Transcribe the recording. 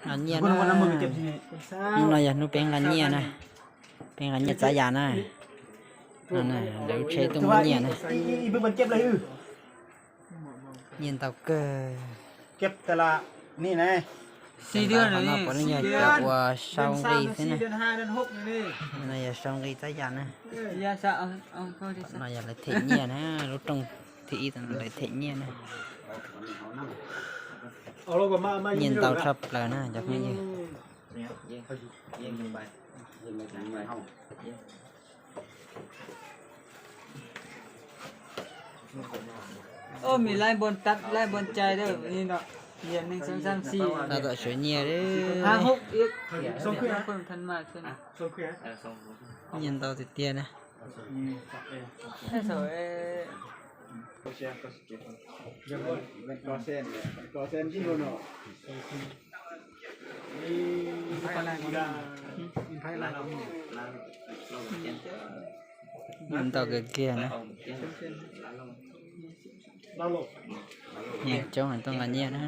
Nqa nyiaj na. Hnub no yog hnub peb nqa nyiaj na. Peb nqa nyiaj txav yam na. No na, lawv lub tsheb tuaj muab nyiaj na. Nyiaj ntau kawg. Qhov no puav leej yog cov uas sau nqi xwb na. No yog sau nqi txav yam na. No yog lawv them nyiaj na, lub rooj thib ib lawv them nyiaj na. Nyiaj ntau tshaj plaws na cov phooj ywg. Tab tom sawv nyiaj li. Nyiaj ntau tiag tiag na. Nyiaj ntau kawg kiag na. Nyiaj coob tuaj nqa nyiaj na.